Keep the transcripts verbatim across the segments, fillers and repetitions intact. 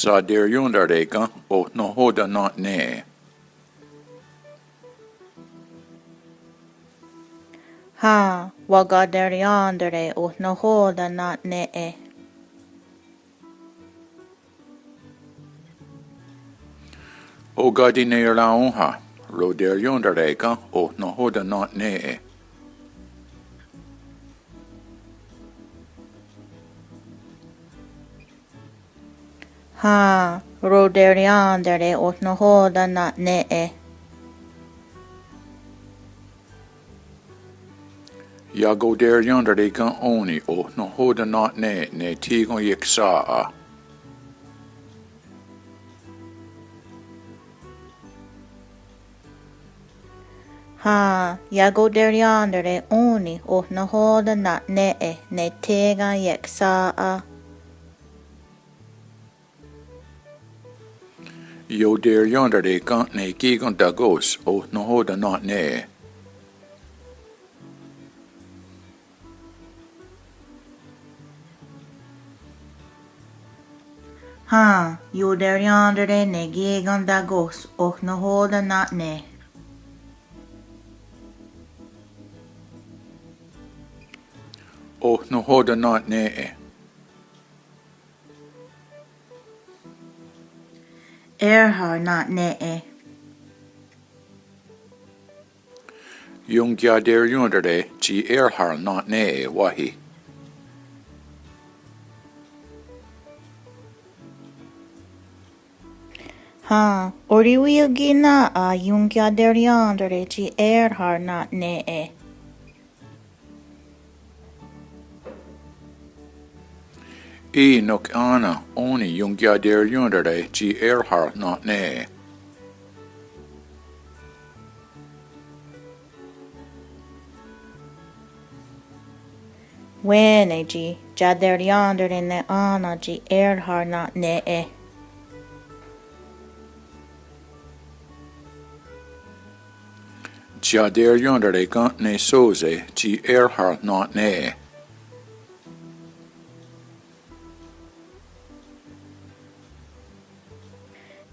Saterièn:tare ken oh nahò:ten nen' nè:'e? Hen, wakaterièn:tare oh nahò:ten nen' nè:'e. Oh káti' ne raónha, roterièn:tare ken oh nahò:ten nen' nè:'e? Hen, roterièn:tare oh nahò:ten nen' nè:'e. Iakoterièn:tare ken ó:ni oh nahò:ten nen' nè:'e ne thí:ken ieksà:'a? Hen, iakoterièn:tare ó:ni oh nahò:ten nen' nè:'e ne thí:ken ieksà:'a. Ioterièn:tare ken ne kí:ken takò:s oh nahò:ten nen' nè:'e? Hen, ioterièn:tare ne kí:ken takò:s oh nahò:ten nen' nè:'e. Oh nahò:ten nen' nè:'e? È:rhar nen' nè:'e. Ionkiaterièn:tare tsi è:rhar nen' nè:'e wáhi. Hen, orihwí:io ki' ná:'a ionkiaterièn:tare tsi è:rhar nen' nè:'e. Í:'i nok á:na ó:ni ionkiaterièn:tare tsi è:rhar nen' nè:'e. Wé:ne tsi iakoterièn:tare ne á:na tsi è:rhar nen' nè:'e. Iakoterièn:tare ken ne Sose tsi è:rhar nen' nè:'e?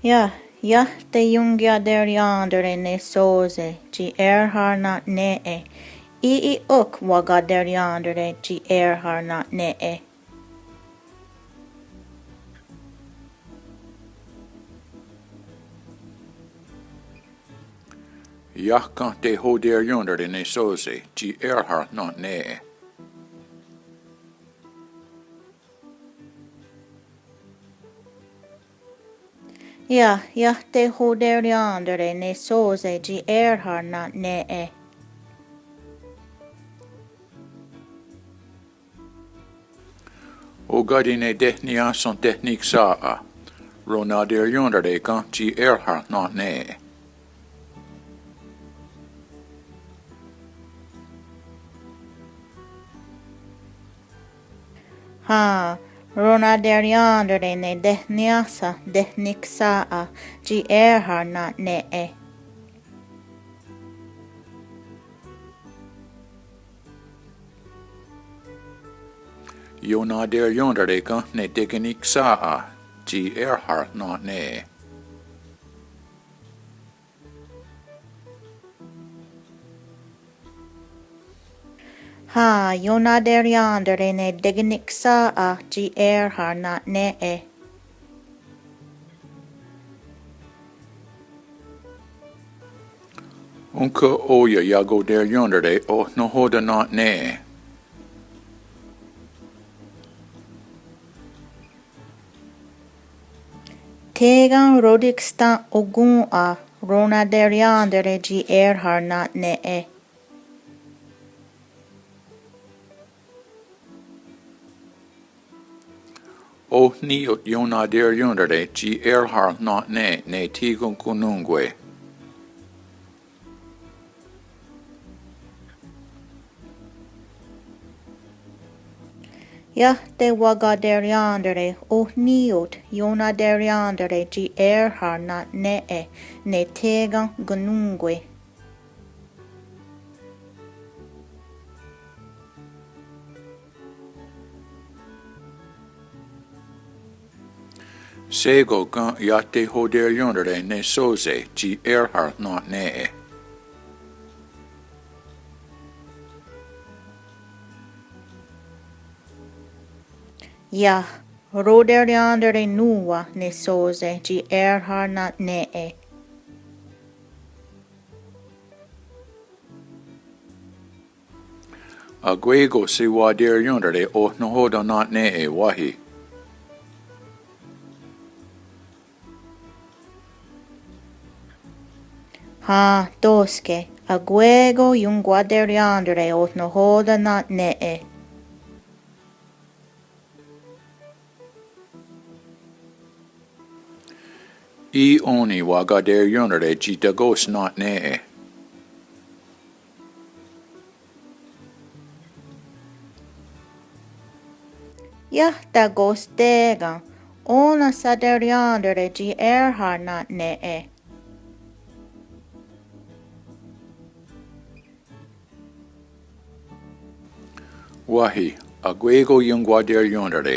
Iah, iah teionkiaterièn:tare ne Sose tsi è:rhar nen' nè:'e. Í:'i ok wakaterièn:tare tsi è:rhar nen' nè:'e. Iah ken tehoterièn:tare ne Sose tsi è:rhar nen' nè:'e? Iah, iah tehoterièn:tare ne Sose tsi è:rhar nen' nè:'e. Oh káti' ne tehniiáhse tehniksà:'a, ronaterièn:tare ken tsi è:rhar nen' nè:'e? Hen, ronaterièn:tare ne tehniiáhse tehniksà:'a tsi è:rhar nen' nè:'e. Ionaterièn:tare ken ne tekeniksà:'a tsi è:rhar nen' nè:'e? Hen, ionaterièn:tare ne tekeniksà:'a tsi è:rhar nen' nè:'e. Ónhka ó:ia iakoterièn:tare oh nahò:ten nen' nè:'e? Thí:ken rotiksten'okòn:'a ronaterièn:tare tsi è:rhar nen' nè:'e. Oh ní:ioht ionaterièn:tare tsi è:rhar nen' nè:'e ne thí:ken konnón:kwe? Iah tewakaterièn:tare oh ní:ioht ionaterièn:tare tsi è:rhar nen' nè:'e ne thí:ken konnón:kwe. Shé:kon ken iah tehoterièn:tare ne Sose tsi è:rhar nen' nè:'e? Iah, roterièn:tare nòn:wa ne Sose tsi è:rhar nen' nè:'e. Akwé:kon sewaterièn:tare oh nahò:ten nen' nè:'e, wáhi? Hen, tó:ske, akwé:kon ionkwaterièn:tare oh nahò:ten nen' nè:'e. Í:'i ó:ni wakaterièn:tare tsi takò:s nen' nè:'e. Iah takò:s té:ken, ó:nen saterièn:tare tsi è:rhar nen' nè:'e. Wáhi, akwé:kon ionkwaterièn:tare.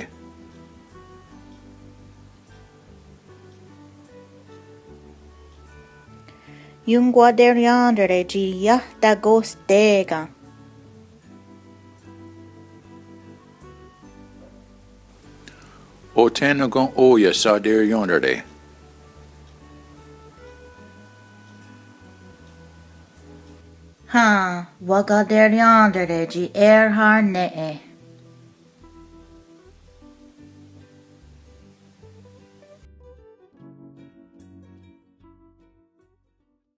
Ionkwaterièn:tare tsi iah takò:s té:ken. Othé:nen ken ó:ia saterièn:tare? Hen, wakaterièn:tare tsi è:rhar nen' nè:'e.